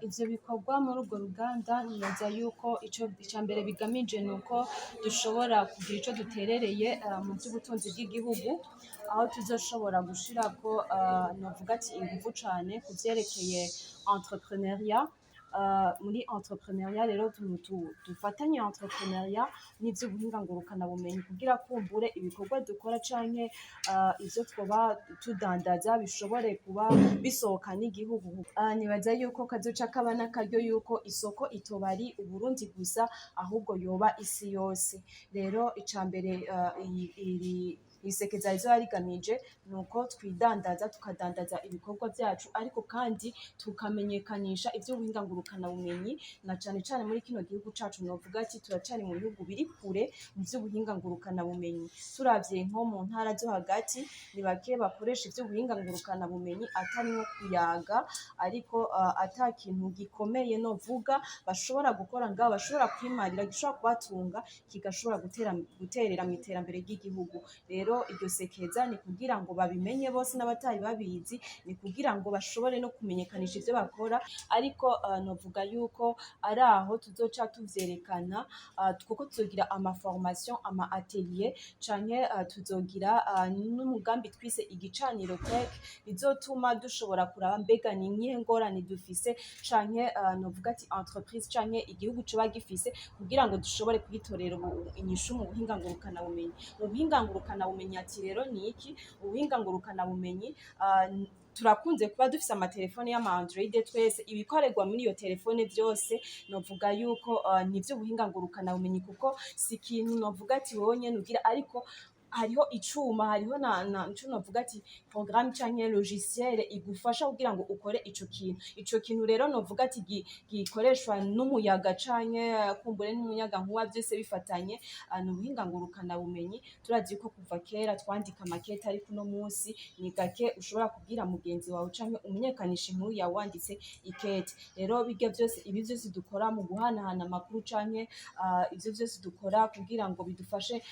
Ivyo bikorwa muri urwo ruganda, nibaza yuko ico ica mbere bigamije nuko dushobora kugira ico duterereye mu vy'ubutunzi bw'igihugu, aho tuzoshobora gushirako novuga ati inguvu cane ku vyerekeye entrepreneuriat. Muri entrepreneuriat rero dufatanye entrepreneuriat n'ivy'ubuhinga ngurukanabumenyi kugira kumbure ibikorwa dukora canke ivyo twoba tudandaza bishobore kuba bisohoka n'igihugu. Nibaza yuko kazoca kaba n'akaryo yuko isoko itoba ari Uburundi gusa, ahubwo yoba isi yose. Rero ica mbere iri isekeza rizoba rigamije nuko twidandaza, tukadandaza ibikorwa vyacu, ariko kandi tukamenyekanisha ivy'ubuhinga ngurukanabumenyi, na cane cane muri kino gihugu cacu. Novuga ati turacari mu bihugu biri kure mu vy'ubuhinga ngurukanabumenyi. Turavye nko mu ntara zo hagati, ni bake bakoresha ivy'ubuhinga ngurukanabumenyi, atari nko kuyaga, ariko ata kintu gikomeye novuga bashobora gukora ngaho bashobora kwimarira, gishobora kubatunga, kigashobora guterera mu iterambere ry'igihugu. Rero iryo sekeza ni kugira ngo babimenye bose n'abatari babizi, ni kugira ngo bashobore no kumenyekanisha ivyo bakora. Ariko novuga yuko ari aho tuzoca tuvyerekana, kuko tuzogira ama formation, ama atelier, canke tuzogira n'umugambi twise Igicaniro Tech, bizotuma dushobora kuraba mbega ni iyihe ngorane dufise, canke novuga ati entreprise canke igihugu coba gifise, kugira ngo dushobore kugitorera inyishu mu buhinga ngurukanabumenyi. Mu buhinga ngurukanabumenyi ati rero ni iki ubuhinga ngurukanabumenyi? Turakunze kuba dufise amatelefone y'ama Android twese. Ibikorerwa muri iyo telefone vyose novuga yuko ni ivy'ubuhinga ngurukanabumenyi, kuko si ikintu novuga ati wowe nyene ugira, ariko hariho icuma, hariho na ico novuga ati programme canke logiciel igufasha kugira ngo ukore ico kintu. Ico kintu rero novuga ati gikoreshwa n'umuyaga canke kumbure n'umuyagankuba, vyose bifatanye, ni ubuhinga ngurukanabumenyi. Turazi yuko kuva kera twandika amakete, ariko uno munsi ni gake ushobora kubwira mugenzi wawe canke umenyekanisha inkuru yawe wanditse ikete. Rero birya vyose, ibi vyose dukora mu guhanahana amakuru canke ivyo vyose dukora kugira ngo bidufashe,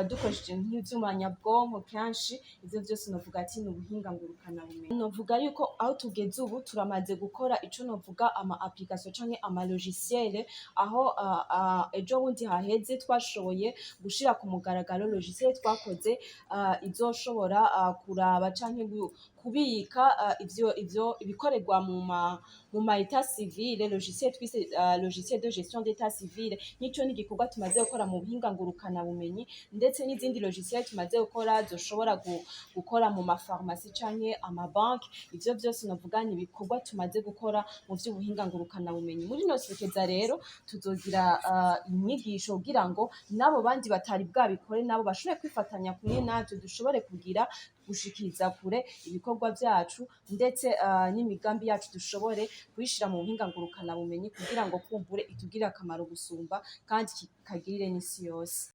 dukoresheje nk'ivyuma nyabwonko kenshi, ivyo vyose novuga ati ni ubuhinga ngurukanabumenyi. Novuga yuko aho tugeze ubu turamaze gukora ico novuga ama application canke ama logiciel, aho ejo bundi haheze twashoboye gushira ku mugaragaro logiciel twakoze izoshobora kuraba canke kubika ivyo ibikorerwa mu ma état civil, logiciel twise logiciel de gestion d'état civil. Nico ni igikorwa tumaze gukora mu buhinga ngurukanabumenyi, ndetse n'izindi logiciel tumaze gukora zoshobora gukora mu ma pharmacie canke amabanki. Ivyo vyose novuga ni ibikorwa tumaze gukora mu vy'ubuhinga ngurukanabumenyi. Muri no sekeza rero tuzogira inyigisho kugira ngo n'abo bandi batari bwabikore nabo bashobore kwifatanya kumwe natwe, dushobore kugira gushikiriza kure ibikorwa vyacu, ndetse n'imigambi yacu dushobore kuyishira mu buhinga ngurukanabumenyi kugira ngo kumbure itugirire akamaro gusumba kandi kikagirire n'isi yose.